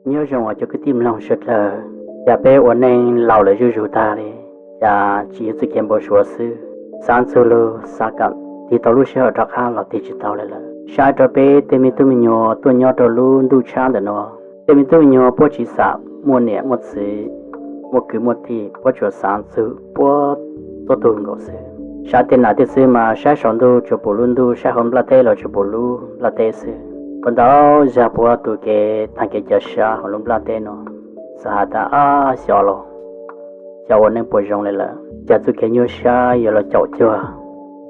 Nyob zoo os cov kwv tij mloog sawv daws, cas peb ua neej laus lawm zuj zus tag li, cas tsis yog txoj kev npau suav xwb, xav ntxug lug xav kam tig tau lub sij hawm rov qab los tig tsis tau li lawm. Saib rau peb tej me tub me nyuam tuaj nyob rau lub ntuj tshab ntawm no, tej me tub me nyuam puab tsis xam muaj niam muaj txiv, muaj kwv muaj tij, puab tsuas xav ntxug puab tuab tug nkaus xwb. Saib tej nam tej txiv mas saib saum ntuj tsuas pum lub ntuj, saib hauv nplaj teb los tsuas pum lub nplaj teb xwb. Puas ntau zag puab tus kev taag kev ca sab hauv lub nplaj teb no, xav has tas ab xyov los xyov ua neej puas zoo li lawm, cas txuj kev nyuaj sab yuav los caum cuag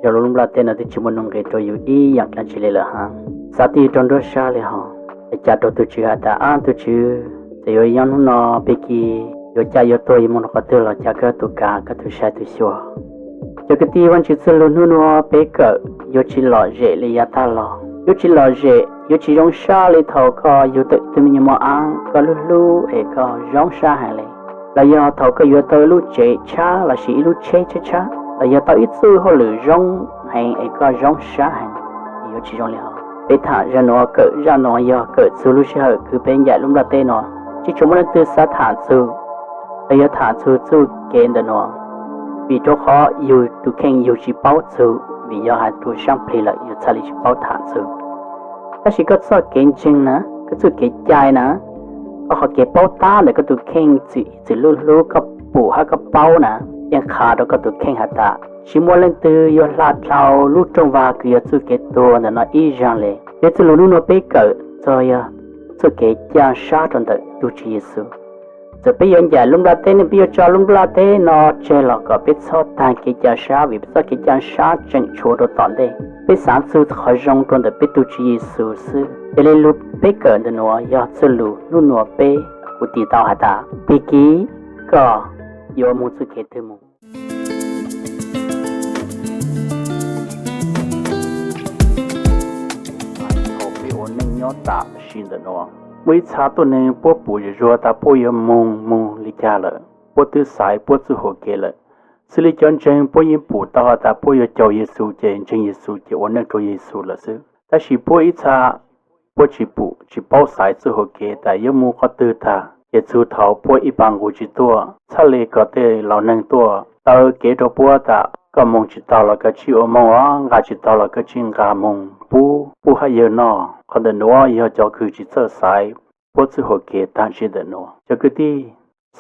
zoo li lub nplaj teb no twb tsis muaj nuj nqis rau yus ib yaam dlaab tsi li lawm hab. Xav twb rau nruab sab li hos, es cas rau tug tswv has tas ab tug tswv, txawm yuav nyob hnub no pig kis yuav caj yuav tuag yuav moog rau qhov twg los cas koj tug kav koj tug saib tug xyuas. Cov kwv tij, Vaajtswv txujlug hnub nuav peb kawm yuav tsis lom zem li yav taag los, yuav tsis lom zem, yuav tsis zoo sab li thaum koj yug tau ib tug me nyuam mos ab koj lub hlub es koj zoo sab heev li, los yog thaum koj yuav tau ib lub tsev tshab lossis ib lub tsheb tshab tshab, los yog tau ib txuj hauj lwm zoo heev es koj zoo sab heev, yuav tsis zoo li hos. Peb tham zaj nuav, kawm zaj nuav yog kawm txug lub sij hawm kws peb ncaim lub nplaj teb no, tsis tshua muaj leej twg xav tham txug los yog tham txug txuj kev ntawm nuav, vim rau qhov yug tus kheej yug tsis paub txug, vim yog has rua saab plig lawm yug txhaj li tsis paub tham txug. Tab sis koj txoj kev ntseeg na, koj txuj kev cai na, koj qhov kev paub tab ntawm koj tus kheej txwm txwm lub hlub koj pum hab koj paub na, yeej qha rau koj tus kheej has tas tsis muaj leej twg yuav hla dhau lub rooj vag kws yog txuj kev tuag ntawm no ib zaug li. Peb txuj lug hnub nuav peb kawm txog yog txoj kev ca sab rau ntawm tug Tswv Yexus. Txawm peb yuav ncaim lub nplaj teb ne, peb yuav tso lub nplaj teb no tseg los kom peb txhob taag kev ca sab, vim peb txoj kev ca sab tseem tshuav rau tom ntej. Peb xav txug qhov zoo rau ntawm peb tug Tswv Yexus xwb. Yog li lug peb kawm ntawm nuav yog txuj lug hnub nuav peb kuv tis tau has tas, pig kis koj yuav moog txuj kev twg moog. Thaum peb ua neej nyob tam sim ntawm nuav, muaj ib txha tuab neeg puab pum zuj zus tas puab yuav moog moog li cas lawm, puab twb xaiv puab txuj huam kev lawm. Xws li cov ntseeg puab yeej pum tau has tas puab yuav caug Yexus ces ntseeg Yexus ces ua neej rua Yexus lawm xwb. Tab sis puab ib txha puab tsis pum, tsis paub xaiv txuj huam kev tas yuav moog qhov twg tag. Ces txug thaum puab ib pas nqus tsis tuaj, txhaj li kom tej laus neeg tuaj taw kev rau puab tas koj moog tsis tau los koj tsij ua moog os, nqa tsis tau los koj tsij nqa moog pub pub hab yawg noj. Qhov ntawm nuav yog cov kws tsis txawj xaiv puab txuj huam kev taag sim ntawm nuav. Cov kwv tij,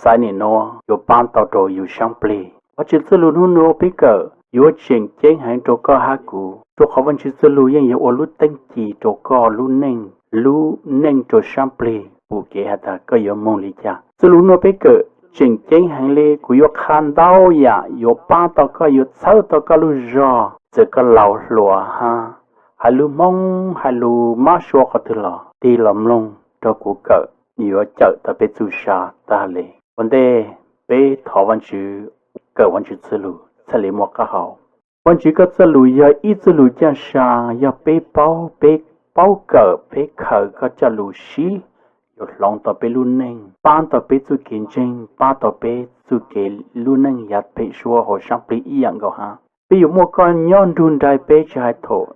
xaiv nim nuav yuav paab tau rau yug saab plig. Vaajtswv txuj lug hnub nuav peb kawm yuav tseem ceeb heev rau koj hab kuv, rua qhov Vaajtswv txuj lug yeej yuav ua lub teeb ci rau koj lub neej, lub neej rua saab plig pum kev has tas koj yuav moog li cas. Txuj lug nuav peb kawm tseem ceeb heev li, kuv yuav qha ntau yaam yuav paab tau koj, yuav txhawb tau koj lub zog, txawm koj laus hluas hab hais lug Hmoob hais lug mab sua qhov twg los tig los mloog rau kuv kawm, yuav cawm tau peb txuj sa tag li. Ua ntej peb thov Vaajtswv, kawm Vaajtswv txuj lug txhaj li muaj qab hau. Vaajtswv koj txuj lug yog ib txuj lug ca sa, yog peb paub, peb paub kawm, peb khaws koj coj lug sib, yuav hloov tau peb lub neej, paab tau peb txuj kev ntseeg, paab tau peb txuj kev lub neej yav pem suab hauv saab plig ib yaam nkaus hab. Peb yuav muaj koj nyob nrug nraim peb tsis hais thaum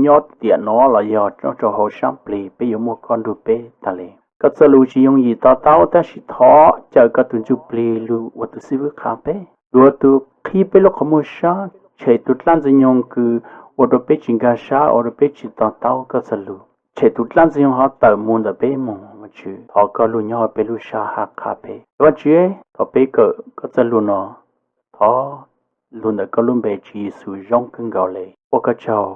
nyob tiam nuav los yog nyob rau hauv saab plig peb yuav muaj koj nrug peb tag li. Koj txuj lug tsis yooj yim to taub tab sis thov cawm koj tug ntsuj plig lug ua tug xib fwb qha peb, lug ua tug qhib peb lub qhov muag sab, tshem tug dlaab ntxwg nyoog kws ua rau peb tsis nkag sab, ua rau peb tsis to taub koj txuj lug, tshem tug dlaab ntxwg nyoog hov tawm moog ntawm peb moog. Vaajtswv thov koj lug nyob hauv peb lub sab hab qha peb. Vaajtswv, thov peb kawm koj txuj lug no, thov lug ntawm koj lub npe Tswv Yexus zoo kawg nkaus li, ua koj tsaug.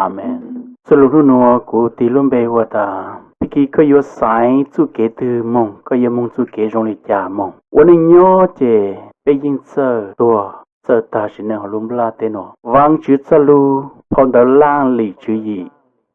Amees. Txuj lug hnub nuav kuv tig lub npe hu tas, pig kis koj yuav xaiv txuj kev twg moog, koj yuav moog txuj kev zoo li cas moog. Ua neej nyob ces peb yeej txawj tuag txawj tag sim neej hauv lub nplaj teb nuav. Vaajtswv txuj lug phau ntawv Laaj Lim Tswv Yim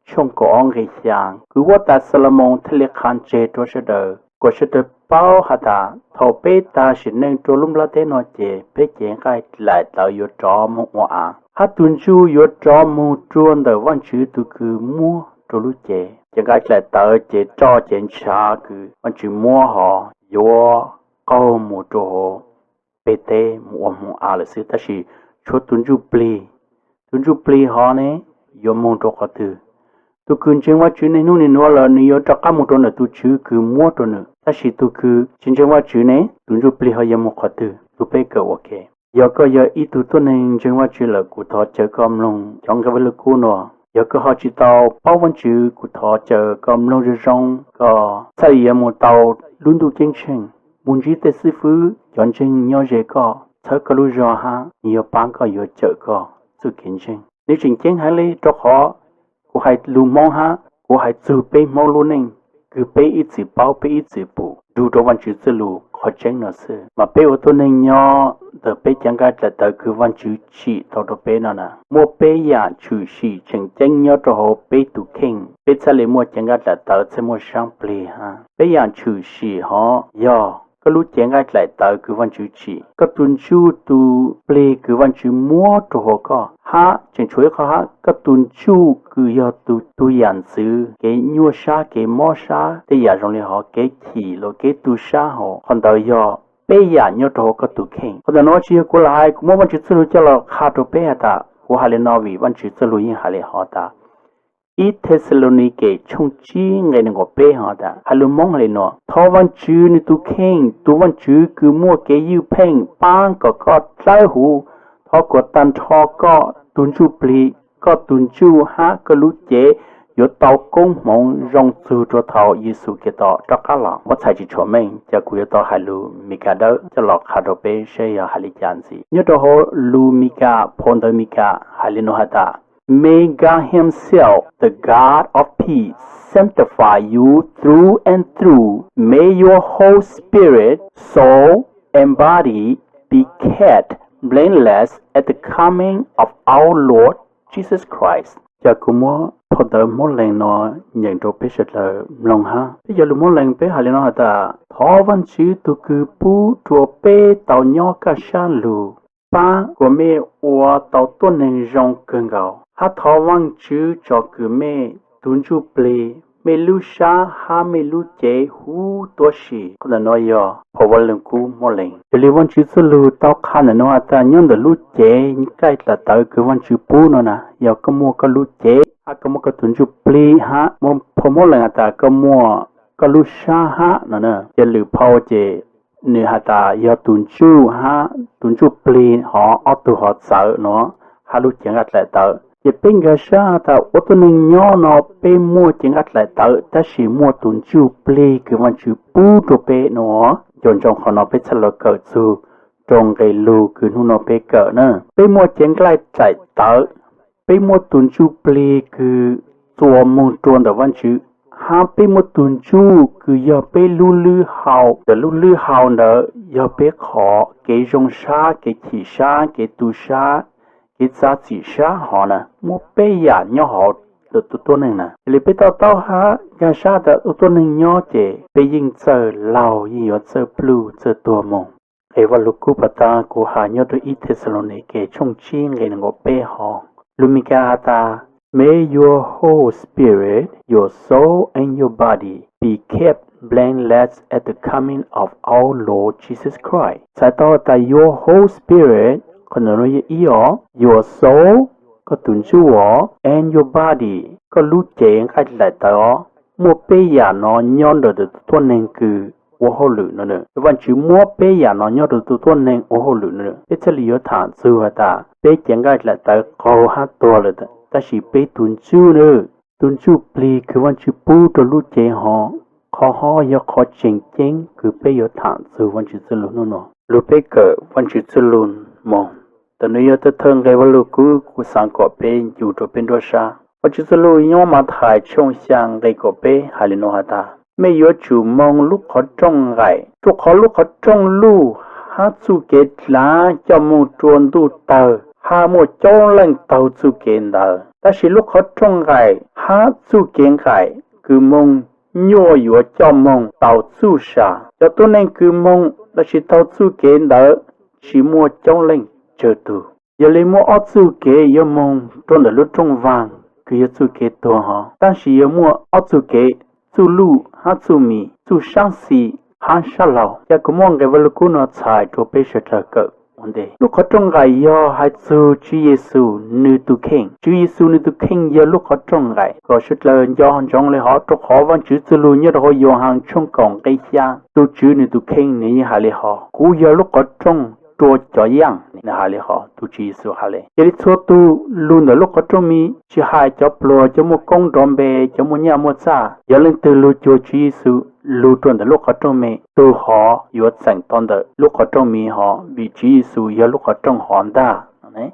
tshooj kaum ob nqe xyaa, kwv huab tais Xalumoos thiaj li qha tseg rua sawv daws kom sawv daws paub has tas thaum peb tag sim neej rua lub nplaj teb nuav ces peb cev nqaij dlaim tawv yuav rov moog ua av, hab tug ntsuj yuav rov moog rua ntawm Vaajtswv tug kws muab rua lub cev. Cev nqaij dlaim tawv ces roj ces ntshav kws Vaajtswv muab hov yuav qaug moog rua huv peg teb moog ua moog av lawm xwb, tab sis tshuav tug ntsuj plig. Tug ntsuj plig hov ne yuav moog rua qhov twg? Tus kws ntseeg Vajtswv niaj hnub niaj nuav lawm nws yuav rov qab mus rau ntawm tus Tswv kws muab rau nws, tab sis tus kws tsis ntseeg Vajtswv ne, tus ntsuj plig ho yuav mus qhov twg? Lus peb kawm ua ke. Yog koj yog ib tug tuab neeg ntseeg Vajtswv lawm, kuv thov caw koj mloog cov nqe Vaj Lug Kub nuav. Yog koj ho tsis tau paub Vajtswv, kuv thov caw koj mloog zoo zoo, koj txhaj yuav mus tau lub ntuj ceeb tsheej, mus ntsib tej xib fwb cov ntseeg nyob ze koj, txhawb koj lub zog hab nws yuav pab koj, yuav cawm koj txuj kev ntseeg. Nws tseem ceeb heev li, rau qhov kuv hais lus Hmoob hab kuv hais txug peb Hmoob lub neej kws peb ib txwm paub, peb ib txwm pum nrug rau Vajtswv txuj lug qhov tseeb no xwb. Mas peb ua tuab neeg nyob ntawm peb cev nqaij dlaim tawv kws Vajtswv tsim tau rau peb no na, muaj peb yaam tshwm sim tseem ceeb nyob rau hauv peb tug kheej, peb txhaj le muaj cev nqaij dlaim tawv, txhaj muaj saab plig hab. Peb yaam tshwm sim hov yog koj lub cev nqaij dlaim tawv kws Vajtswv tsim, koj tug ntsuj tug plig kws Vajtswv muab rau hauv koj, hab tseem tshuav ib qho hab, koj tug ntsuj kws yog tug, tug yaam ntxwv, kev nyuaj sab, kev mob sab, tej yaam zoo li hov, kev chim los kev tu sab hov, qhov ntawd yog peb yaam nyob rau hauv koj tug kheej. Qhov ntawm no tsis yog kuv lam hais, kuv muab Vajtswv txuj lug coj los qha rau peb has tas, kuv hais li no vim Vajtswv txuj lug yeej hais li hov tas, ib Thexalaunikes tshooj tsib nqe nees nkaum peb hov tas, hais lus Hmoob hais li no, thov Vajtswv nws tug kheej, tus Vajtswv kws muaj kev ywj pheej paab kom koj dlawb huv, thov kuas tag nrho koj tug ntsuj plig, koj tug ntsuj hab koj lub cev yuav tau koob hmoov zoo txug rua thaus Yexus Khetos rov qab los. Muab txhais tsis tshua meej, ces kuv yuav tau hais lus Mis Kas dawb coj los qha rau peb saib yog hais li cas ntxiv. Nyob rau hauv lus Mis Kas, phau ntawv Mis Kas hais li no has tas, May God Himself, the God of peace, sanctify you through and through. May your whole spirit, soul, and body be kept blameless at the coming of our Lord Jesus Christ. Ces kuv muab phau ntawv Moob Lees no nyeem rau peb sawv daws mloog hab. Peb cov lus Moob Lees peb hais li no has tas, thov Vaajtswv tug kws pub rua peb tau nyob kaj sab lug, paab kuas mej ua tau tuab neeg zoo kawg nkaus, hab thov Vaajtswv tso kws mej tug ntsuj plig, mej lub sab hab mej lub cev huv tuab si. Qhov ntawm no yog phau Vaaj Lug Kub Moob Lees. Yog li Vaajtswv txuj lug tau qha ntawm no has tas nyob ntawm lub cev nqaij dlaim tawv kws Vaajtswv pub no na, yog koj muaj koj lub cev, hab koj muaj koj tug ntsuj plig, hab muaj phau Moob Lees has tas koj muaj koj lub sab hab no na. Ces lwm phau ces nws has tas yog tug ntsuj hab tug ntsuj plig hov ob tug hov txawv no, hab lub cev nqaij dlaim tawv. Ces peb nkag sab has tas ua tuab neeg nyob no peb muaj cev nqaij dlaim tawv tab sis muaj tug ntsuj plig kws Vaajtswv pub rua peb no. Nco ntsoov qhov no peb txhaj los kawm txug rua nqe lug kws hnub no peb kawm na. Peb muaj cev nqaij dlaim tawv, peb muaj tug ntsuj plig kws txuas moog rua ntawm Vaajtswv, hab peb muaj tug ntsuj kws yog peb lub lwb hau. Ntawm lub lwb hau ntawd yog peb qhov kev zoo sab, kev chim sab, kev tu sab, kev txav txim sab hov na, muaj peb yaam nyob hauv lwm tus tuab neeg na. Yog li peb to taub hab nkag sab tas ua tuab neeg nyob ces peb yeej txawj laug, yeej yuav txawj pluj txawj tuag moog. Nqe Vaaj Lug Kub pas tas kuv has nyob rua ib Thexalaunikes tshooj tsib nqe nees nkaum peb hov, lus Mis Kas has tas, May your whole spirit, your soul, and your body be kept blameless at the coming of our Lord Jesus Christ. Txhais tau has tas your whole spirit, qhov ntawm no yog ib os, your soul, koj tug ntsuj os, and your body, koj lub cev nqaij dlaim tawv os, muaj peb yaam no nyob ntawm tus tuab neeg kws ua hauj lwm no na. Vaajtswv muab peb yaam no nyob rua tus tuab neeg ua hauj lwm no na. Peb txhaj le yuav thaam txug has tas peb cev nqaij dlaim tawv qaug hab tuag lawm, tab sis peb tug ntsuj na, tug ntsuj plig kws Vaajtswv pub rua lub cev hov, qhov hov yog qhov tseem ceeb kws peb yuav thaam txug Vaajtswv txuj lug hnub no. Lug peb kawm Vaajtswv txuj lug moog, ntawm no yog thawj thawj nqe Vaaj Lug Kub, kuv xaav kom peb ncu rua peb nruab sab. Vaajtswv txuj lug nyob Mathais tshooj xyaa nqe kaum peb has li no has tas, mej yuav tsum moog lub qhov rooj nqaim, rua qhov lub qhov rooj luj hab txuj kev dlaav coj moog rua ntuj tawg, hab muaj coob leej taug txuj kev ntawd. Tab sis lub qhov rooj nqaim hab txuj kev nqaim kws moog nyuaj yuav coj moog tau txuj sa. Cov tuab neeg kws moog lossis taug txuj kev ntawd tsis muaj coob leej tsawg tug. Yog li muaj ob txuj kev yuav moog rua ntawm lub rooj vaag kws yog txuj kev tuag hov, tab sis yuav muaj ob txuj kev, txuj luj hab txuj mis, txuj saab xis hab saab laug. Ces kuv muab nqe Vaaj Lug Kub no txhais rua peb sawv dlawg kawm. ua ntej. Lub qhov rooj nqaim yog hais txog Tswv Yexus nws tus kheej. Tswv Yexus nws tus kheej yog lub qhov rooj nqaim kom sawv dlawg nco ntsoov li hov, rau qhov Vaajtswv txuj lug nyob rau hauv Yauhas tshooj kaum nqe xya, tus Tswv nws tus kheej nws yeej hais li hov, kuv yog lub qhov rooj rua cov yaaj, nws hais li hov, tus Tswv Yexus hais li. Cia li txhua tug lug ntawm lub qhov rooj miv, tsis hais cov pluag, cov muaj koob nrov npe, cov muaj nyaj muaj txaj, yog leej twg lug cuag Tswv Yexus lug rua ntawm lub qhov rooj miv, tug hov yuav txeem tau ntawm lub qhov rooj miv hov, vim Tswv Yexus yog lub qhov rooj hov ntag.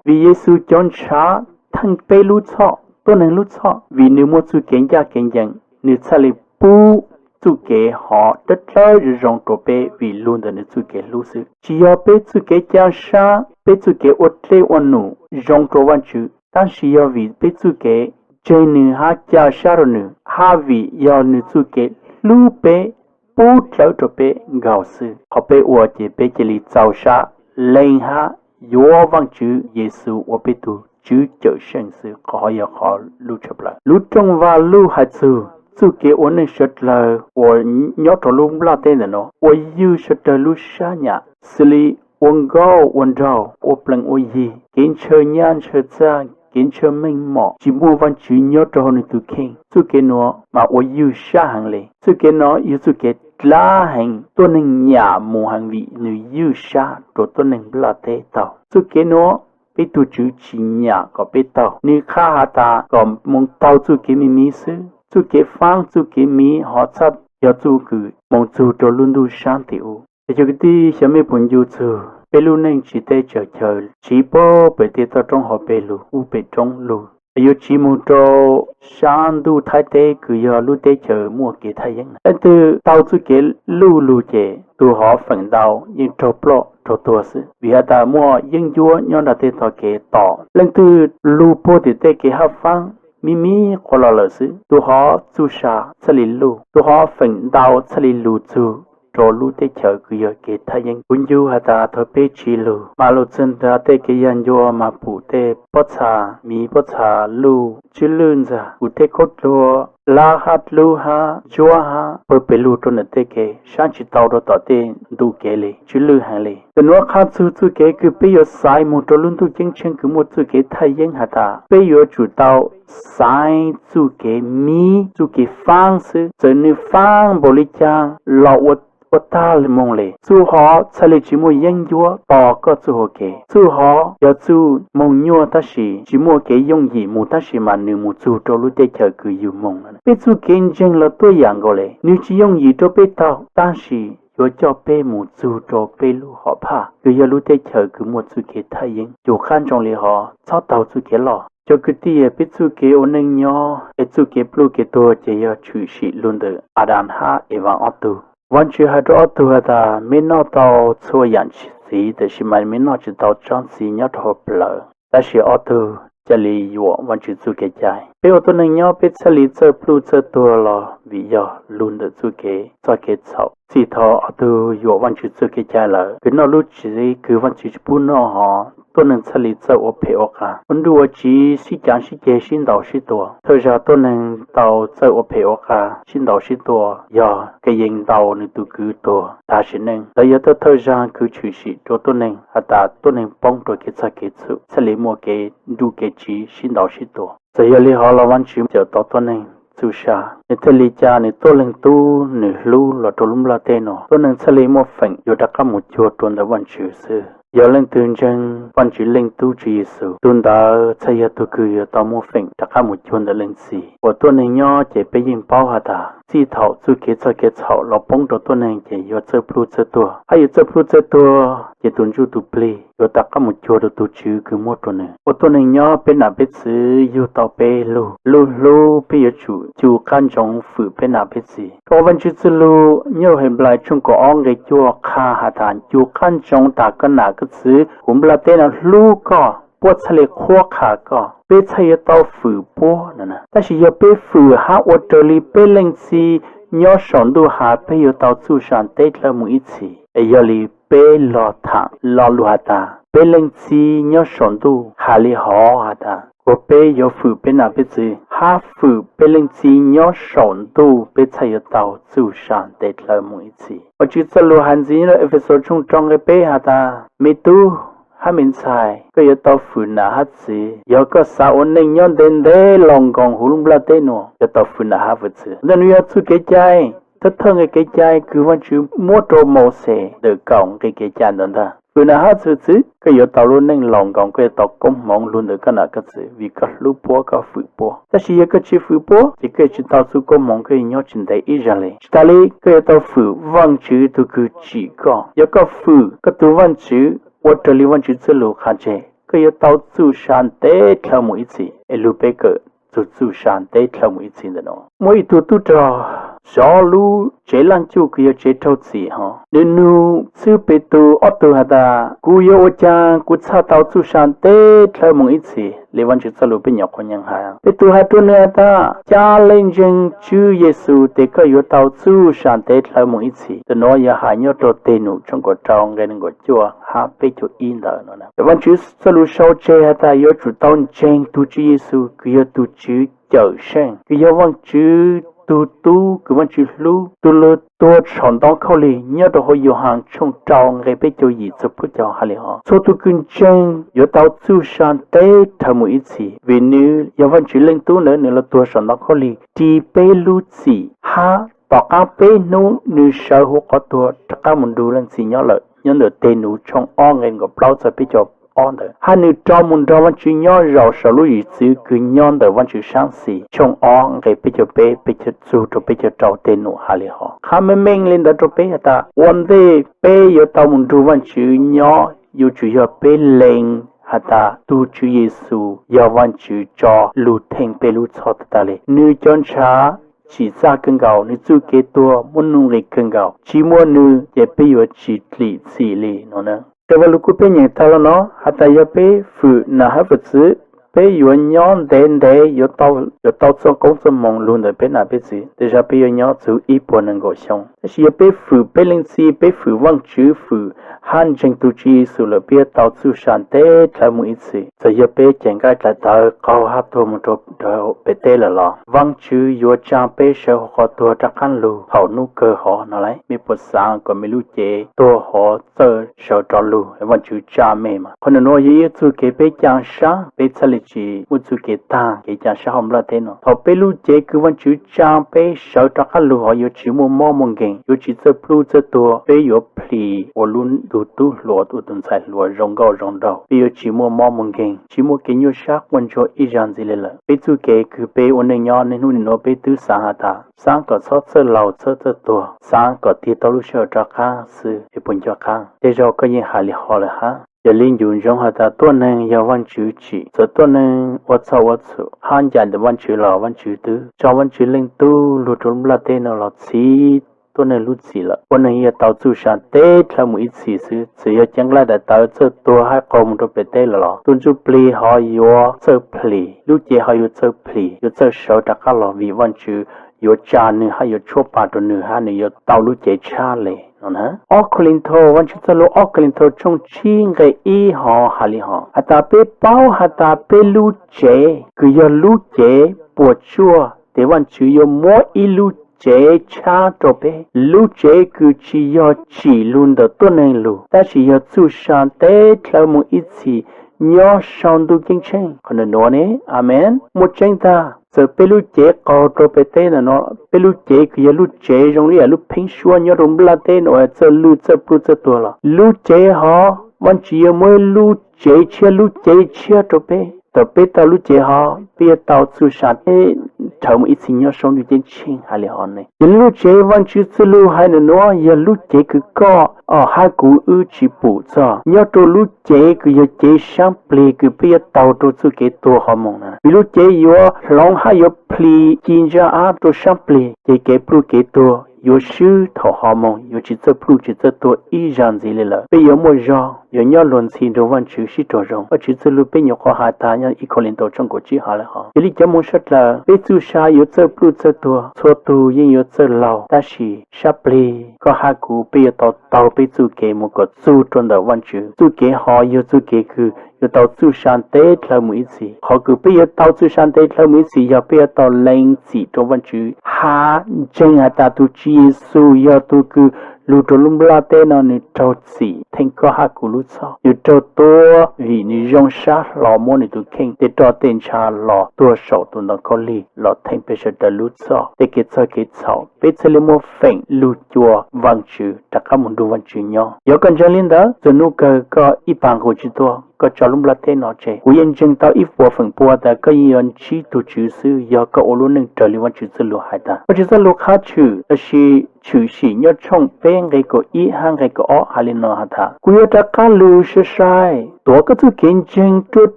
Vim Yexus cov ntshav theej peb lub txhoj, tuab neeg lub txhoj, vim nws muaj txuj kev ncaj kev ncees, nws txhaj li pub txuj kev hov dawb dawb zoo zoo rua peb vim lug ntawm nws txuj kev hlub xwb. Tsis yog peb txuj kev ca sab, peb txuj kev ua dlej ua num zoo rua Vaajtswv, tab sis yog vim peb txuj kev ntseeg nws hab ca sab rua nws, hab vim yog nws txuj kev hlub peb, pub dlawb rua peb nkaus xwb. Qhov peb ua ces peb cia li txaus sab lees hab yuav Vaajtswv Yexus ua peb tug Tswv Cawmseej xwb, qhov hov yog qhov lub tshaj plaws. Lub rooj Vaj Lug hais txug txuj kev ua neej sawv dlawg uas nyob rau lub nplaj teb ntawm nuav, ua ywg sawv dlawg lub sab nyam, xws li ua nkauj ua nraug, ua plees ua yig, kev ntshaw nyaj ntshaw txag, kev ntshaw meej mom, tsis muaj Vaajtswv nyob rau hauv nws tug kheej. Txuj kev nuav mas ua ywg sab heev li. Txuj kev nuav yog txuj kev dlab heev, tuab neeg nyam mus heev vim nws ywg sab rua tuab neeg nplaj teb taug. Txuj kev nuav peb tug Tswv tsis nyam kom peb taug, nws qha has tas kom moog taug txuj kev miv miv xwb. Txuj kev faab, txuj kev miv hov txhaj yog txuj kws moog txug rua lub ntuj sab ntim ub. Es cov kwv tij, xyov mej puas ncu txug peb lub neej tsiv teb tsaws chaw, tsiv puag pem tej toj roob hauv peb lug ub pem roob lug, es yuav tsiv moog rua sab ntuj Thaib teb kws yog lub teb chaws muaj kev thaj yeeb na. Leej twg taug txuj kev luj lug ces tug hov feem ntau yeej raug ploj raug tuag xwb, vim has tas muaj yeeb ncuab nyob nrug tej tog kev tos. Leej twg lug puag tim tej kev hab faab miv miv qhuav los lawm xwb, tug hov txuj sa txhaj li luj, tug hov feem ntau txhaj li lug txug rua lub teb chaws kws yog kev thaj yeeb. Kuv ncu has tas thaum peb tsiv lug mas lug txug nrug tej kev yag ncua mas pum tej pob txha miv, pob txha luj, tsw lwj ntxag, pum tej khaub dluag lab hab dlub hab ntsuab hab pawg pes lug rua ntawm tej kev, saib tsis tau rua tom tej ntu kev li, tsw lwj heev li. Ntawm nuav qha txug txuj kev kws peb yuav xaiv moog rua lub ntuj ceeb tsheej kws muaj txuj kev thaj yeeb has tas peb yuav tsum tau xaiv txuj kev miv, txuj kev faab xwb. Txawm nws faab npaum li caag los ua tag moog li, txuj hov txhaj li tsis muaj yeeb ncuab tos koj txuj hau kev. Txuj hov yog txuj moog nyuaj tab sis tsis muaj kev yooj yim moog tab sis mas nws moog txug rua lub teb chaws kws yug moog. Peb txuj kev ntseeg los tuaj yaam nkaus li, nws tsis yooj yim rua peb taug tab sis yuav coj peb moog txug rua peb lub hom phaj kws yog lub teb chaws kws muaj txuj kev thaj yeeb. Yug qab ntsoov li hov, txhob taug txuj kev loj. Cov kwv tij, peb txuj kev ua neej nyob es txuj kev pluj kev tuag ces yog tshwm sim lug ntawm Adas hab Evas ob tug. Vaajtswv has rua ob tug has tas meb noj tau txhua yaam txiv tab sis mas meb noj tsis tau tsob txiv nyob rua hauv plawv. Tab sis ob tug ca li yuam Vaajtswv txuj kev cai. Peb ua tuab neeg nyob peb txhaj li txawj pluj txawj tuag los vim yog lug ntawm txuj kev txoj kev txhaum. Txij thaum ob tug yuam Vaajtswv txuj kev cai lawm, kws noj lub txiv kws Vaajtswv tsi pub noj hov, tuab neeg txhaj li txawj ua phem ua qas, ua nruj ua tsiv, sib caav sib ceg, sib ntaus sib tua. Thawj zaag tuab neeg tau txawj ua phem ua qas, sib ntaus sib tua yog Kayees ntaus nws tug kwv tuag tag sim neej. Ntawd yog thawj zaag kws tshwm sim rua tuab neeg has tas tuab neeg poob rua kev txhaj kev txhaum, txhaj li muaj kev nruj kev tsiv, sib ntaus sib tua. Txawm yog li hov los Vaajtswv cawm tau tuab neeg txuj sa, nws thiaj li ca nws tuab leeg tub nws hlub los rua lub nplaj teb nuav. Tuab neeg txhaj li muaj feem yuav rov qab moog cuag rua ntawm Vaajtswv xwb. Yog leej twg ntseeg Vaajtswv leej tub Tswv Yexus, tug ntawd txhaj yog tug kws yuav tau muaj feem rov qab moog cuag ntawm leej txiv. Ua tuab neeg nyob ces peb yeej paub has tas txij thaum txuj kev txoj kev txhaum los poob rua tuab neeg ces yuav txawj pluj txawj tuag, hab yuav txawj pluj txawj tuag ces tug ntsuj tug plig yuav rov qab moog cuag rua tug Tswv kws muab rua nws. Ua tuab neeg nyob peb nam peb txiv yug tau peb lug, lub hlub peb yuav tsum cu qab ntsoov fwm peb nam peb txiv. Rua Vaajtswv txuj lug nyob Henplais tshooj kaum ob nqe cuaj qha has tas cu qab ntsoov tas koj nam koj txiv huv nplaj teb nuav hlub koj, puab txhaj li qhuab qha koj, peb txhaj yuav tau fwm puab no. Tab sis yog peb fwm hab ua raws li peb leej txiv nyob saum ntuj has, peb yuav tau txuj sa teb dlawb mus ib txhis. Es yog li peb lug thaam lo lug has tas peb leej txiv nyob saum ntuj has li hov has tas kuas peb yuav fwm peb nam peb txiv, hab fwm peb leej txiv nyob saum ntuj peb txhaj yuav tau txuj sa teb dlawb mus ib txhis. Vaajtswv txuj lug has ntxiv nyob rua Efexus tshooj rau nqe peb has tas, me tub, hab me ntxhais, koj yuav tau fwm nam hab txwv. Yog koj xav ua neej nyob ntev ntev los nkoos huv lub nplaj teb nuav, yuav tau fwm nam hab fwm txwv. Ntawm nuav yog txuj kev cai, thawj thawj nqe kev cai kws Vaajtswv muab rua Mauxes ntawm kaum nqe kev cai ntawd ntag. Fwm nam hab fwm txwv, koj yuav tau lub neej los nkoos, koj yuav tau koob hmoov lug ntawm koj nam koj txwv vim koj hlub puab, koj fwm puab. Tab sis yog koj tsi fwm puab ces koj yuav tsi tau txuj koob hmoov, koj yuav nyob tsi ntev ib zag le. Tsi tas le, koj yuav tau fwm Vaajtswv tug kws tsim koj. Yog koj fwm koj tug Vaajtswv ua raws li Vaajtswv txuj lug qha tseg, koj yuav tau txuj sa ntev dlhawv mus ib txhis. Es lug peb kawm txug txuj sa ntev dlhawv mus ib txhis ntawm nuav. Muaj ib tug tub rog zov lub tsev laaj cuj kws yog tsev raug txim hov, nws nug xwb Petus ob tug has tas, kuv yuav ua caag kuv txhaj tau txuj sa ntev dlhawv mus ib txhis le Vaajtswv txuj lug peb nyuam qhuav nyeem has? Petus has rua nws has tas, ca le ntseeg Tswv Yexus tes koj yuav tau txuj sa ntev dlhawv mus ib txhis. Ntawm nuav yog has nyob rua Teg Num tshooj kaum rau nqe neeg nkaum cuaj hab peb caug ib ntawd no. Vaajtswv txuj lug sau tseg has tas yuav tsum tau ntseeg tug Tswv Yexus kws yog tug Tswv Cawmseej, kws yog Vaajtswv tug Tub kws Vaajtswv hlub, tug lug tuag saum ntoo khaub lig. Nyob rua huv Yauhas tshooj rau nqe peb caug yim txug plaub caug has le hov, txhua tug kws ntseeg yuav tau txuj sa ntev dlhawv mus ib txhis, vim nws yog Vaajtswv Leej Tub ntawd, nws lug tuag saum ntoo khaub lig ris peb lub txim, hab tom qaab peb hnub nws sawv huv qhov tuag rov qaab mus nrug Leej Txiv nyob lawm. Nyob ntawm Teg Num tshooj ob nqe nkaum plaub txug peb caug ob ntawd, hab nws rov mus nrug Vaajtswv nyob zaum saum lub zwm txwv kws nyob ntawm Vaajtswv saab xis. Tshooj ob nqe peb caug peb, peb caug txug rua peb caug rau Teg Num has le hov. Qha meej meej le ntawd rua peb has tas ua ntej peb yuav tau mus nrug Vaajtswv nyob yuav tsum yog peb lees has tas tug Tswv Yexus yog Vaajtswv tso lug theej peb lub txhoj tag tag le. Nws cov ntshav tsim txaj kawg nkaus, nws txuj kev tuag muaj nuj nqis kawg nkaus, tsi muaj nws ces peb yuav tsi lim txim li no na. Tes Vajluskub peb nyeem taag le no has tas yog peb fwm nam hab fwm txwv, peb yuav nyob ntev ntev, yuav tau txuj koob txuj moov lug ntawm peb nam peb txwv. Tej zag peb yuav nyob txug ib puas nees nkaum xyoo. Tab sis yog peb fwm peb leej txiv, peb fwm Vaajtswv, fwm hab ntseeg tug Tswv Yexus lawm, peb yuav tau txuj sa ntev dlhawv mus ib txhis. Txawm yog peb cev nqaij dlaim tawv qaug hab tuag mus rua pem teb lawm los Vaajtswv yuav tsa peb sawv huv qhov tuag rov qaab lug thaum nub kawg hov no lauj. Mej puas xaav kom mej lub cev tuag hov txawj sawv rov lug? Vaajtswv tsa mej mas. Qhov nuav yog ib txuj kev peb caa sab, peb txhaj le tsi muaj txuj kev taag kev caa sab huv nplaj teb no. Thaum peb lub cev kws Vaajtswv tsa peb sawv rov qaab lug hov yuav tsi muaj mob muaj nkeeg, yuav tsi txawj pluj txawj tuag, peb yuav plhis ua lub tug tub hluas ua tug ntxhais hluas zoo nkauj zoo nraug, peb yuav tsi muaj mob muaj nkeeg, tsi muaj kev nyuaj sab quaj ntsuag ib zag ntxiv le lawm. Peb txuj kev kws peb ua neej nyob niaj hnub nim nuav peb twb xaav has tas xaav kom txhob txawj laug txhob txawj tuag, xaav kom tig tau lub sij hawm rov qaab xwb es puas nco qab? Tej zaug koj yeej has li hov lawm hab. Yog li ncu ntsoov has tas tuab neeg yog Vaajtswv tsim, txawm tuab neeg ua txhaum ua txhum hab ncaim ntawm Vaajtswv los Vaajtswv twb tso Vaajtswv Leej Tub lug rua lub nplaj teb no los txhiv tuab neeg lub txim lawm. Tuab neeg yuav tau txuj sa ntev dlhawv mus ib txhis xwb. Txawm yog cev nqaij dlaim tawv txawj tuag hab qaug mus rua pem teb lawm los tug ntsuj plig hov yuav txawj plhis, lub cev hov yuav txawj plhis, yuav txawj sawv rov qaab los vim Vaajtswv yuav tsa nwg hab yuav tshuab pa rua nwg hab nwg yuav tau lub cev tshab le no na. Ob Kauleethaus, Vaajtswv txuj lug ob Kauleethaus tshooj tsib nqe ib hov has li hov has tas peb paub has tas peb lub tsev kws yog lub cev puas tsuaj tes Vaajtswv yuav muab ib lub tsev tshab rua peb. Lub tsev kws tsi yog tsim lug ntawm tuab neeg lug tab sis yog txuj sa ntev dlhawv mus ib txhis nyob sau ntuj ceeb tsheej. Qhov nuav ne, amees, muaj tseeb tag. Txawm peb lub cev qaug rua pem teb ntawm no, peb lub cev kws yog lub tsev zoo li yam lub pheeb suab nyob rua nplaj teb no uas txawj lwj txawj pluj txawj tuag los lub cev hov Vaajtswv yuav muab lub tsev tshiab, lub cev tshiab rua peb. Thaum peb tau lub cev hov peb yuav tau txuj sa ntev dlhawv mus ib txhis nyob sau ntuj ceeb tsheej has li hov ne. Yog li lub tsev Vaajtswv txuj lug hais ntawm nuav yog lub cev kws koj hab kuv wb tsi pum txog. Nyob rua lub cev kws yog cev saab plig kws peb yuav taug rua txuj kev tuag hov moog na, vim lub cev yuav hloov hab yuav plhis ci ntsaj ab rua saab plig, ces kev pluj kev tuag yuav swb thaum hov moog, yuav tsi txawj pluj tsi txawj tuag ib zag ntxiv le lawm. Peb yuav muaj zog, yuav nyob luag ntxhi nrug Vaajtswv sib raug zoo. Vaajtswv txuj lug peb nyuam qhuav has taag nyob ib Kauleethaus tshooj kaum tsib has le hov. Yog li cov moog sab dlawg, peb txuj sa yuav txawj pluj txawj tuag, txhua tug yeej yuav txawj laug, tab sis saab plig koj hab kuv peb yuav tau taug peb txuj kev moog kom txug rua ntawm Vaajtswv. Txuj kev hov yog txuj kev kws yuav tau txuj sa ntev dlhawv mus ib txhis. Qhov kws peb yuav tau txuj sa ntev dlhawv mus ib txhis yog peb yuav tau lees txim rua Vaajtswv hab ntseeg has tas tug Tswv Yexus yog tug kws lug rua lub nplaj teb no nwg raug txim theej koj hab kuv lub txhoj. Nws raug tuag vim nws zoo sab hlo muab nws tus kheej tej roj tej ntsha los tuag saum tus ntoo khaub lig los theej peb sawv daws lub txhoj. Tej kev txog kev txhaum peb thiaj li muaj feem lug cua Vaajtswv rov qab mus nrug Vaajtswv nyob. Yog koj ntseeg li ntawd, txug nub kawg koj ib pag nqus tsi tuaj, koj tso lub nplaj teb no tseg, kuv yeej ntseeg tau ib puas feem pua tas koj yeej yuav ntsib tug Tswv xwb yog koj ua lub neej raws li Vaajtswv txuj lug has tas. Vaajtswv txuj lug qhab tshwm lossis tshwm sim nyob tshooj peb nqe kaum ib hab nqe kaum ob has li no has tas, kuv yuav rov qab lug sai sai tuav koj txuj kev ntseeg ruaj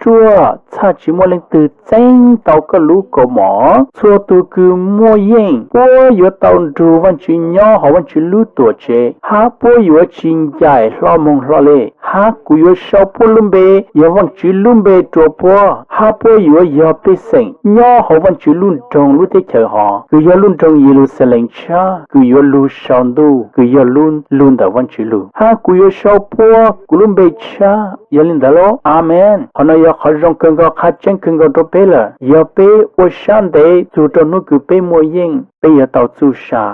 ruaj, txhaj tsi muaj leej twg txeeb tau koj lub kaus mom. Txhua tug kws muaj yeej puab yuav tau nrug Vaajtswv nyob hauv Vaajtswv lub tuam tsev, hab puab yuav tsi ncaim hlo moog hlo le. Hab kuv yuav sau puab lub npe, yog Vaajtswv lub npe rua puab, hab puab yuav yog pej xeem nyob hauv Vaajtswv lub nroog lub teb chaws hov, kws yog lub nroog Yeluxalees tshab kws yuav lug sau ntuj, kws yog lub lug ntawm Vaajtswv lug. Hab kuv yuav sau puab kuv lub npe tshab. Yog li ntawd lauj? Amees. Qhov no yog qhov zoo kawg nkaus, qhov tseeb kawg nkaus rua peb lawm. Yog peb ua sab ntev txug rua hnub kws peb muaj yeej, peb yuav tau txuj sa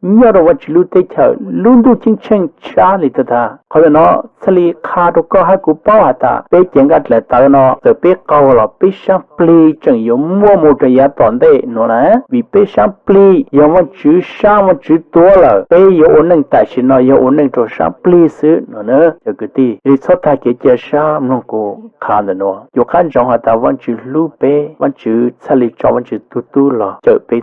nyob rua Vaajtswv lub teb chaws lub ntuj ceeb tsheej tshab li tag tag. Qhov ntawm no txhaj li qha rua koj hab kuv paub has tas peb cev nqaj dlaim tawv no txawm peb qaug los peb sab plig tseem yuav muaj moog rua yav tom ntej nuav na. Vim peb sab plig yog Vaajtswv sab Vaajtswv tuav lawm, peb yuav ua neej tam sim no yog ua neej rua sab plig xwb nuav na cov kwv tij. Cia li txhob tag kev cia sab mloog kuv qha ntawm nuav. Yus qab ntsoov has tas Vaajtswv hlub peb, Vaajtswv txhaj li tso Vaajtswv tug tub los cawm peb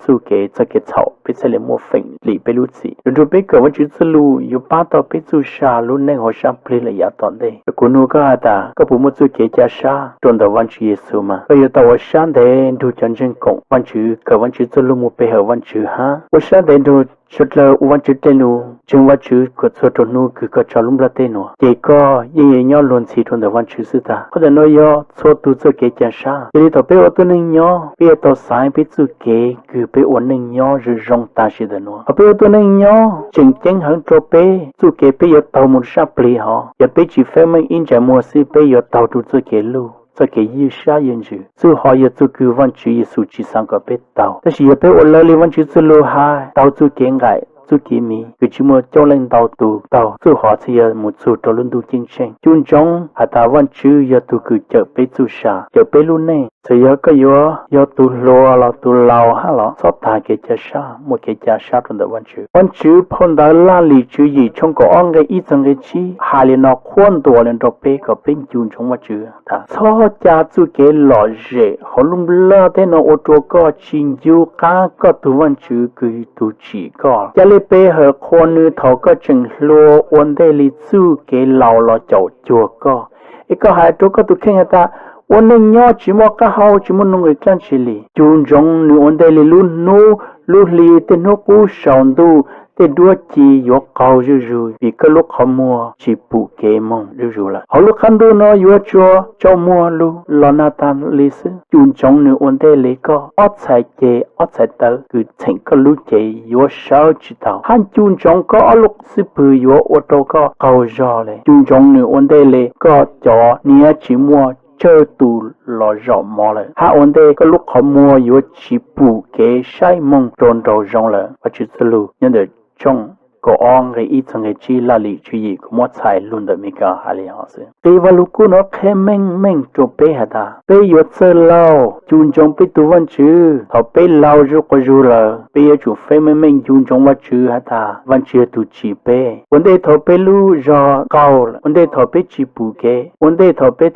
txuj kev txog kev txhaum, peb txhaj li muaj feem lim peb lub txim. Nrug nrug peb kawm Vaajtswv txuj lug yuav paab tau peb txuj sa lub neej hauv sab plig lawm yav tom ntej. Kuv nug koj has tas koj puas muaj txuj kev cia sab rua ntawm Vaajtswv Yexus mas? Koj yuav tau ua sab ntev nrug cov ntseeg koom Vaajtswv, kawm Vaajtswv txuj lug mus pe hawm Vaajtswv hab ua sab ntev nrug suav dlawg ua Vaajtswv dlej lug, ntseeg Vaajtswv kuas txhua rua hnub kws koj tso lub nplaj teb nuav, ces koj yeej yuav nyob luag ntxhi rua ntawm Vaajtswv xwb tag. Qhov ntawm nuav yog txhua tug txuj kev cia sab. Cia li thaum peb ua tuab neeg nyob, peb yuav tau xaiv peb txuj kev kws peb ua neej nyob zoo zoo tag sim ntawm nuav. Thaum peb ua tuab neeg nyob tseem ceeb heev rua peb txuj kev peb yuav taug mus sab plig hov. Yog peb tsi feeb meej ib ntsais muag xwb peb yuav taug rua txuj kev luj, txoj kev ywj sab ywj ntsws. Txuj hov yog txuj kws Vaajtswv Yexus tsi xaav kom peb taug. Tab sis yog peb ua lawv li Vaajtswv txuj lug has, taug txuj kev nqaim txuj kev miv kws tsi muaj coob leej ntau tug taug, txuj hov txhaj yog mus txug rua lub ntuj ceeb tsheej. Cu ntsoov has tas Vaajtswv yog tug kws cawm peb txuj sa, cawm peb lub neej. Txawm yog koj yuav yog tug hluas los tug laus hab los txhob tag kev cia sab, muaj kev cia sab rua ntawm Vaajtswv. Vaajtswv phau ntawv Laj Lim Tswv Yim tshooj kaum ob nqe ib txog nqe tsib has li no qhuab ntuas li rua peb kom peb ncu ntsoov Vaajtswv tas txhob ca txuj kev lom zem hauv lub nplaj teb no ua rua koj tsi ncu qab koj tug Vaajtswv kws tug tsim koj. Ca le pe hawm qhuas nws thaum koj tseem hluas ua ntej li txuj kev laus los caum cuag koj. Es koj has rua koj tug kheej has tas ua neej nyob tsi muaj qab hau tsi muaj nuj nqis dlaab tsi li. Cu ntsoov nws ua ntej li lub hnub lub hli tej hnub qub saum ntuj tej duab ci yuav qaug zuj zug vim koj lub qhov muag tsi pum kev moog zuj zug lawm. Hauv lub qab ntuj no yuav tsuas tsaus muag lug los nag tag li xwb. Cu ntsoov nws ua ntej li koj ob txhais ceg ob txhais taw kws txheem koj lub cev yuav sawv tsi tau, hab cu ntsoov koj ob lub xub pwg yuav ua rua koj qaug zog le. Cu ntsoov nws ua ntej li koj cov niam tsi muaj tsawg tus los zaum mov lawm, hab ua ntej koj lub qhov muag yuav tsi pum kev saib moog rua nraum zoov lawm. Vaajtswv txuj lug nyob ntawm tshooj kaum ob nqe ib txog nqe tsib Laj Lim Tswv Yim kuv muab txhais lug ntawm Amelikas has li no xwb. Nqe Vajluskub no qhia meej meej rua peb has tas peb yuav txawj laug cu ntsoov peb tug Vaajtswv. Thaum peb laug zuj quas zug lawm, peb yuav tsum feeb meej meej ncu ntsoov Vaajtswv has tas Vaajtswv yog tug tsim peb. Ua ntej thaum peb lub zog qaug, ua ntej thaum peb tsi pum kev, ua ntej thaum peb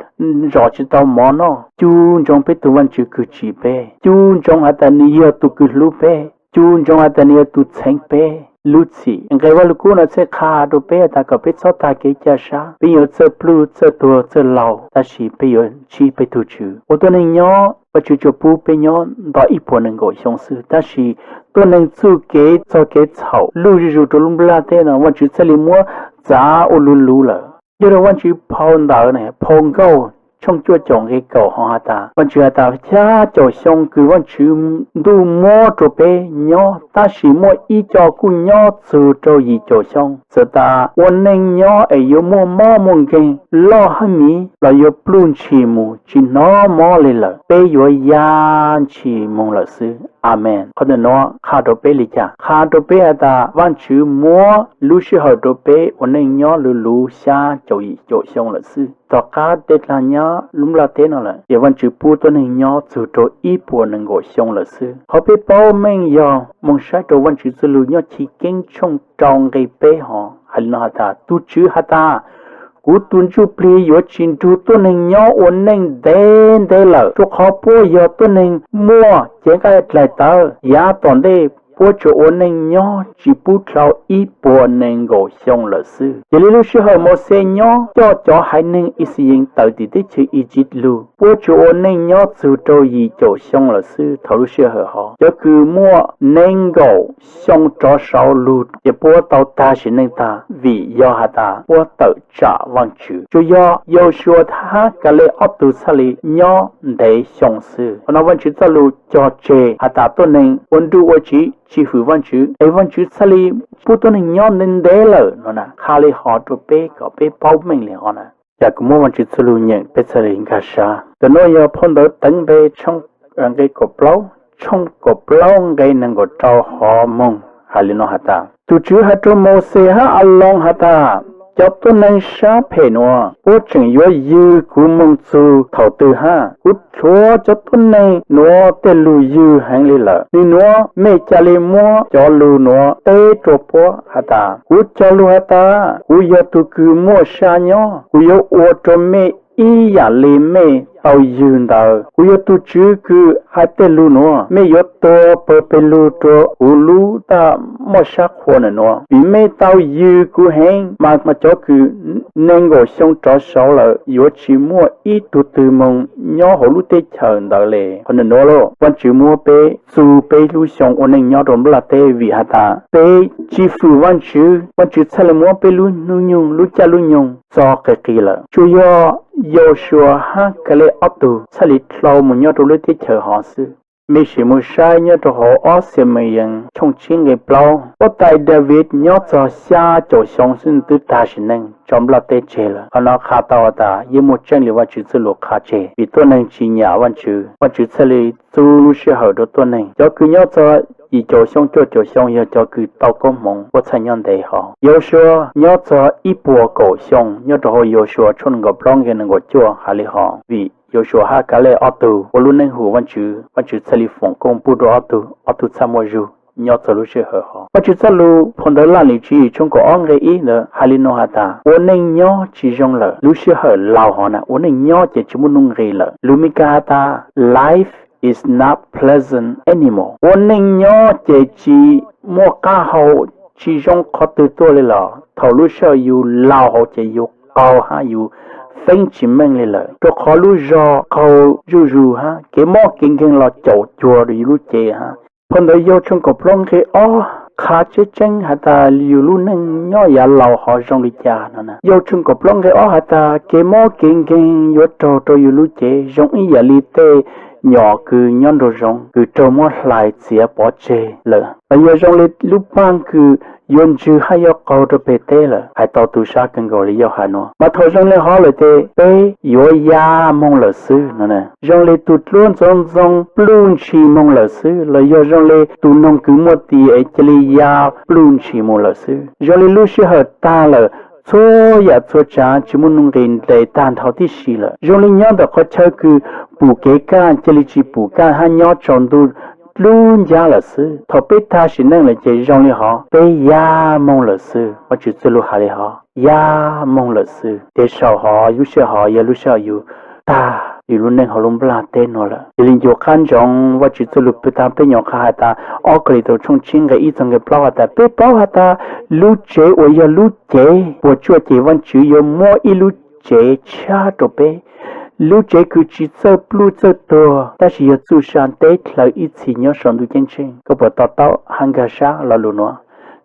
zom tsi tau mov noj, cu ntsoov peb tug Vaajtswv kws tsim peb. Cu ntsoov has tas nws yog tug kws hlub peb. Cu ntsoov has tas nws yog tug txheev peb lub txim. Nqe Vajluskub no txhaj qha rua peb tas kom peb txhob tag kev ca sab, peb yuav txawj pluj txawj tuag txawj laug, tab sis peb yuav ntsib peb tug Tswv. Ua tuab neeg nyob, Vaajtswv tsuas pub peb nyob nto ib puas nees nkaum xyoo xwb, tab sis tuab neeg txuj kev txog kev txhaum luj zuj zug rua lub nplaj teb no Vaajtswv txhaj li muab txav ua luv luv lawm. Yog rua Vaajtswv phau ntawv na, phau Nkauj tshooj cuaj caum nqe kaum ho has tas, Vaajtswv has tas xya caum xyoo kws Vaajtswv ntuj muab rua peb nyob, tab sis muaj ib co kuj nyob txug rau yim caum xyoo. Txawm tas ua neej nyob es yuav muaj mob muaj nkeeg, loj hab miv los yuav pluj ntshis mus tsi hnov mob li lawm, peb yuav ya ntshis moog lawm xwb. Amees. Qhov ntawm no qha rau peb li cas? Qha rau peb has tas Vajtswv muab lub sij hawm rau peb ua neej nyob luv luv xya caum yim caum xyoo lawm xwb. Tom qab tej dlaag nyob lub nplaj teb no lawm ces Vajtswv pub tuab neeg nyob txug rau ib puas nees nkaum xyoo lawm xwb. Qhov peb paub meej yog moog saib rau Vajtswv txuj lug Nyob Chiv Keeb tshooj rau nqe peb hov hais li no has tas, Tug Tswv has tas, kuv tus Ntsuj Plig yuav tsis nrug tuab neeg nyob ua neej ntev ntev lawm, rua qhov puab yog tuab neeg muaj cev nqaij dlaim tawv. Yav tom ntej puab tsuas ua neej nyob tsis pub dlhau ib puas nees nkaum xyoo lawm xwb. Cia li lub sij hawm Mauxes nyob coj cov haiv neeg Ixayees tawm tim teb chaws Iziv lug, puab tsuas ua neej nyob txug rau yim caum xyoo lawm xwb. Thaum lub sij hawm hov cov kws muaj nees nkaum xyoo rov saud lug ces puab tau tag sim neej tag vim yog has tas puab tawm tsam Vajtswv. Tsuas yog Yausuas hab Kalej ob tug txhaj li nyob ntev xyoo xwb. Qhov no Vajtswv txoj lug cog tseg has tas tuab neeg ua nruj ua tsiv tsis hwm Vajtswv es Vajtswv txhaj li pub tuab neeg nyob ntev ntev lawm no na. Qha li hov rua peb kom peb paub meej li hov na. Yog kuv muab Vajtswv txuj lug nyeem peb txhaj li nkag sab. Ntawm nuav yog phau ntawv Teev Npe tshooj, nqe kaum plaub, tshooj kaum plaub nqe nees nkaum rau hov moog hais li no has tas, Tug Tswv hais rua Mauxes hab Aloos has tas, cov tuab neeg sab phem nuav puab tseem yuav ywg kuv moog txug thaum twg hab? Kuv rhuav cov tuab neeg nuav tej lug ywg heev li lawm. Nwg nuav mej ca le muab cov lug nuav teb rua puab has tas, kuv cog lug has tas, kuv yog tug kws muaj sab nyob, kuv yuav ua rua mej ib yaam le mej tau ywg ntawd. Kuv yog tug Tswv kws hais tej lug nuav, mej yuav tuag pawg peg lug rua kuv lub taj muaj sab qhua nuav, vim mej tau ywg kuv heev. Mas cov kws nees nkaum xyoo rov saud lawm yuav tsis muaj ib tug twg moog nyob huv lub teb chaws ntawd le. Qhov nuav lauj, Vajtswv muab peb txug peb lub xyoo ua neej nyob rua nplaj teb vim has tas peb tsis hwm Vajtswv, Vajtswv txhaj le muab peb lub hnub nyoog, lub caij lub nyoog txo qig qig lawm. Tsuas yog Yausuas hab Kalej ob tug txhaj li dlhau moog nyob rua lub teb chaws hov xwb. Mej sim moog saib nyob rua huv ob Xamuyees tshooj tsib nqe plaub, huab tais Daviv nyob txug xya caum xyoo xwb twb tag sim neej tso nplaj teb tseg lawm. Qhov no qha tau has tas yeej muaj tseeb li Vajtswv txuj lug qha tseg, vim tuab neeg tsis nyam Vajtswv, Vajtswv txhaj li txug lub sij hawm rua tuab neeg. Cov kws nyob txug yim caum xyoo cuaj caum xyoo yog cov kws tau koob hmoov puab txhaj nyob ntev hov. Yausuas nyob txug ib puas kaum xyoo, nyob rua huv Yausuas tshooj nees nkaum plaub nqe nees nkaum cuaj hais li hov, vim Yausuas hab Kalej ob tug ua lub neej hwm Vajtswv, Vajtswv txhaj li foom koob pub rua ob tug, ob tug txhaj muaj zug nyob txug lub sij hawm hov. Vajtswv txoj lug phau ntawv Laj Lim Tswv Yim tshooj kaum ob nqe ib ntawd hais li no has tas, ua neej nyob tsis zoo lawm. Lub sij hawm laug hov na, ua neej nyob ces tsis muaj nuj nqis lawm. Lus Mis Kas has tas, life is not pleasant anymore. Ua neej nyob ces tsis muaj qab hau, tsis zoo qhov twg tuaj li lawm. Thaum lub sij hawm yus laug hov ces yus qaug hab yus feeb tsis meej li lawm, rua qhov lub zog qaug zuj zus hab kev mob kev nkeeg los caum cuag rua yus lub cev hab. Phau ntawv Yauj tshooj kaum plaub nqe ob qha tseeb tseeb has tas yus lub neej nyob yav laug hov zoo li cas no na. Yauj tshooj kaum plaub nqe ob has tas kev mob kev nkeeg yuav raug rua yus lub cev zoo ib yam li tej nyom kws nyob nraum zoov kws raug muab hlais txiav pov tseg lawm, los yog zoo li lub paaj kws yuav ntswg hab yuav qaug rua peg teb lawm. Hais tau tu sab kawg nkaus li Yauj hais nuav. Mas thaum zoo li hov lawm tes peb yuav ya moog lawm xwb no. Zoo li tug dluab ntxoov ntxoo pluj ntshis moog lawm xwb, los yog zoo li tug noog kws muaj tis es cia li ya pluj ntshis moog lawm xwb. Zoo li lub sij hawm tag lawm, txhua yam txhua tsav tsis muaj nuj nqis ntes tag nrho tib si lawm. Zoo li nyob ntawm qhov chaw kws pum kev kaj cia li tsis pum kaj hab nyob tsaus ntuj dlub ncab lawm xwb. Thaum peb tag sim neej lawm ces zoo li hov, peb ya moog lawm xwb. Vajtswv txuj lug has li hov, ya moog lawm xwb. Tes saum hov lub sij hawm hov yog lub sij hawm yus tag yus lub neej hauv lub nplaj teb nuav lawm. Cia li ncu qab ntsoov Vajtswv txuj lug peb tag peb nyuam qha has tas, ob Kauleethaus tshooj tsib nqe ib txug nqe plaub has tas, peb paub has tas lub tsev uas yog lub cev puas tsuaj ces Vajtswv yuav muab ib lub tsev tshab rua peb. Lub tsev kws tsis txawj pluj txawj tuag, tab sis yog txuj sa teb dlhawv ib txhis nyob saum ntuj ceeb tsheej. Koj puas to taub hab nkag sab lo lus nuav?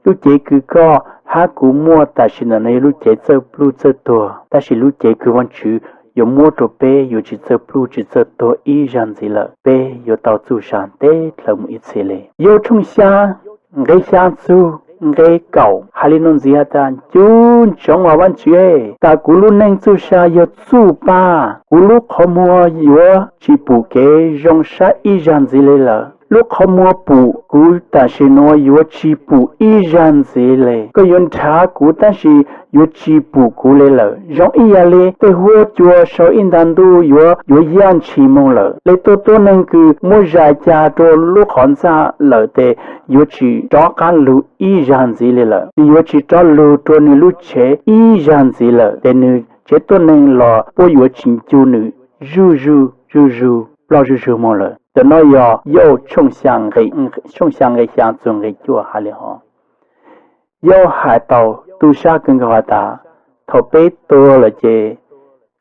Lub cev kws koj hab kuv muaj tam sim ntawm no yog lub cev txawj pluj txawj tuag, tab sis lub cev kws Vajtswv yuav muab rua peb yuav tsis txawj pluj tsis txawj tuag ib zag ntxiv lawm. Peb yuav tau txuj sa teb dlhawv mus ib txhis li. Yauj tshooj xya nqe xya txug nqe kaum hais li no ntxiv has tas, ncu ntsoov as Vajtswv, tas kuv lub neej txuj sa yog txuj paj, kuv lub qhov muag yuav tsis pum kev zoo sab ib zag ntxiv li lawm. Lub qhov muag pum kuv tam sim nuav yuav tsi pum ib zag ntxiv le. Koj yuav nrhav kuv tab sis yuav tsi pum kuv le lawm. Zoo ib yam li tej huab cua sau ib nta ntuj yuav, yuav yaj ntshis moog lawm. Le tuab tuab neeg kws muab zais ca rua lub qhov ntxaj lawm tes yuav tsi rov qaab lug ib zag ntxiv le lawm. Nwg yuav tsi rov lug rua nwg lub tsev ib zag ntxiv lawm, tes nwg tsev tuab neeg los puab yuav tsi ncu nwg zuj zug zuj zug ploj zuj zug moog lawm. Ntawm no yog Yauj tshooj xyaa nqe xyaa txug nqe cuaj has le hov. Yauj has tau tu sab kawg nkaus has tas, thaum peb tuag lawm ces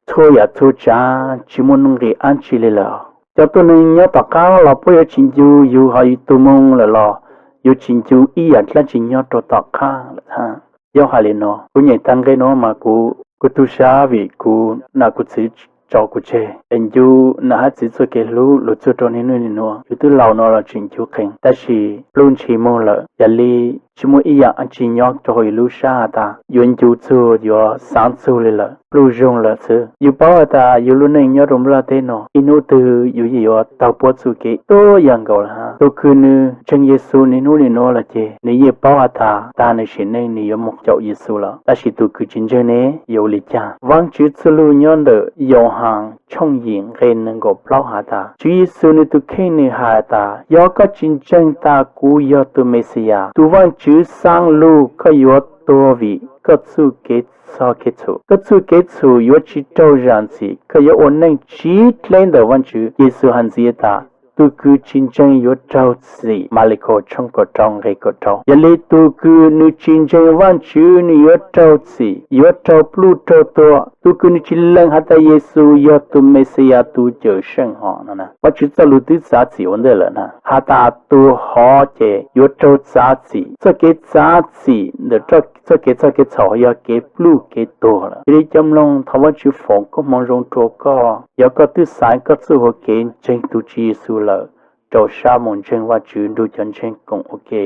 txhua yam txhua tsaav tsi muaj nuj nqis dlaab tsi le lawm. Cov tuab neeg nyob tom qaab los puab yuav tsi ncu yug, ho yug tug moog lawm los yuav tsi ncu ib yam dlaab tsi nyob rua tom qaab lawm hab. Yauj has le nuav, kuv nyem taag nqe nuav mas kuv, kuv tu sab vim kuv nam kuv txwv tso kuv tseg es ncu nam hab txwv txuj kev hlub lug txug rua niaj hnub niaj nua. Yug twb laus nuav los tseem ncu qee, tab sis pluj ntshis moog lawm, yam li tsi muaj ib yam dlaab tsi nyob rua huv yug lub sab has tas yuav ncu txug, yuav xaav txug le lawm, pluj zug lawm xwb. Yug paub has tas yug lub neej nyob rua nplaj teb nuav ib hnub twg yug yeej yuav taug puab txuj kev tuab yam nkaus lawm hab. Tug kws nwg ntseeg Yexus niaj hnub niaj nua los ces nwg yeej paub has tas taag nwg sim neej nwg yuav moog caum Yexus lawm, tab sis tug kws tsi ntseeg ne yuav ua li caag? Vaajtswv txuj lug nyob ntawm Yauhas tshooj yim nqe neeg nkaum plaub has tas, Tswv Yexus nwg tug kheej nwg has tas, yog koj tsi ntseeg tas kuv yog tug Mexiyas, tug Vaajtswv xaav lug, koj yuav tuag vim koj txuj kev txhum. Koj txuj kev txhum yuav tsi raug zaam txim, koj yuav ua neej tsiv dleb ntawm Vaajtswv. Yexus has ntxiv tas, tug kws tsi ntseeg yuav raug txim. Malikaus tshooj kaum rau nqe kaum rau. Yog li tug kws nwg tsi ntseeg Vaajtswv nwg yuav raug txim, yuav raug pluj raug tuag. Tug kws nwg tsi lees has tas Yexus yog tug Mexiyas tug Cawmseej hov no, Vaajtswv txoj lug twb txav txim ua ntej lawm na, has tas tug hov ces yuav raug txav txim. Txoj kev txav txim ntawm txoj kev txhum yog kev pluj kev tuag lawm. Yog li cov mloog, thov Vaajtswv foom koob hmoov zoo rua koj. Yog koj twb xaiv koj txuj huv kev ntseeg tug Tswv Yexus lawm, rau sab moog ntseeg Vaajtswv, nrug cov ntseeg koom ua ke,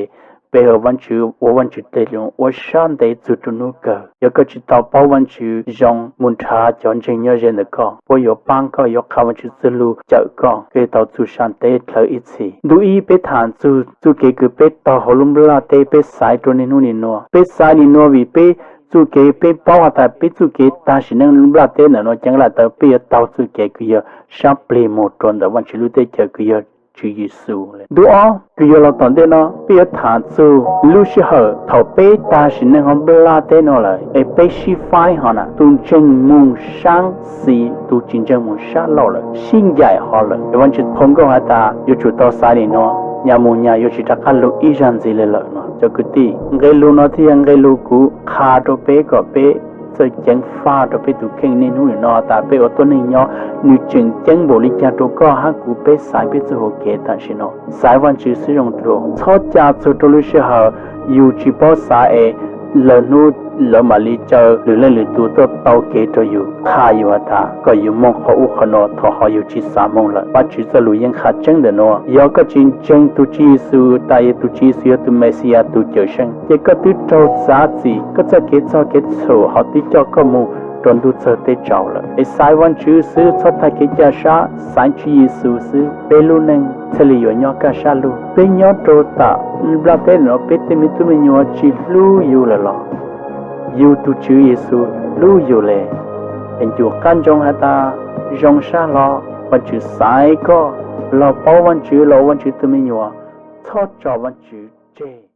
pe hawm Vaajtswv, ua Vaajtswv tej lug ua sab ntev txug rua nub kawg. Yog koj tsi tau paub Vaajtswv zoo, moog nrhav cov ntseeg nyob ze ntawm koj, puab yuav paab koj, yuav qha Vaajtswv txuj lug cawm koj, koj yuav tau txug sab ntev dlhawv ib txhis. Ntu ib, peb thaam txug txuj kev kws peb taug huv lub nplaj teb, peb xaiv rua niaj hnub niaj nua. Peb xaiv niaj nua vim peb txuj kev, peb paub has tas peb txuj kev taag sim neej lub nplaj teb ntawm nuav ceev lawm, tas peb yuav taug txuj kev kws yog sab plig moog rua ntawm Vaajtswv lub teb chaws kws yog Tswv Yexus. Ntu ob, kws yog los tom ntej no, peb yuav thaam txug lub sij hawm thaum peb taag sim neej huv nplaj teb no lawm es peb sib faib hov na, tug ntseeg moog sab xis, tug tsi ntseeg moog sab laug lawm, sib ncaim hov lawm. Es Vaajtswv qhov nkauj has tas yuav tsum tau xaiv niaj nua, nyas moog nyas yuav tsi rov qaab lug ib zag ntxiv le lawm no. Cov kwv tij, nqe lug no thiaj yog nqe lug kuv qha rua peb kom peb txawj ceev faj rua peb tug kheej niaj hnub niaj nua tas peb ua tuab neeg nyob, nwg tseem ceeb npaum li caag rua koj hab kuv peb xaiv peb txuj huv kev taam sim no. Xaiv Vaajtswv xwb zoo dlua, txhob ca txug rua lub sij hawm yug tsi paub xaiv es lawv hnub lawv mam li caw lwm leej lwm tug tuaj tau kev rua yug, qha yug has tas kom yug moog qhov ub qhov no, thaum hov yug tsi xav moog lawm. Vaajtswv txoj lug yeej qha tseeb ntawm nuav, yog koj tsi ntseeg tug Tswv Yexus tas yog tug Tswv Yexus yog tug Mexiyas tug Cawmseej, ces koj twb raug txav txim, koj txoj kev txhum hov twb coj koj moog rua ntuj txawg teb tsaus lawm. Es xaiv Vaajtswv xwb, txhob taig kev ca sab, xaiv Tswv Yexus xwb, peb lub neej thiaj li yuav nyob kaj sab lug. Peb nyob rua taam nplaj teb nuav, peb tej me tub me nyuam tsi hlub yug lawm los yug tug Tswv Yexus hlub yug le. Es ncu qab ntsoov has tas zoo sab hlo, Vaajtswv xaiv koj los paub Vaajtswv, los ua Vaajtswv tug me nyuam, txhob tso Vaajtswv tseg.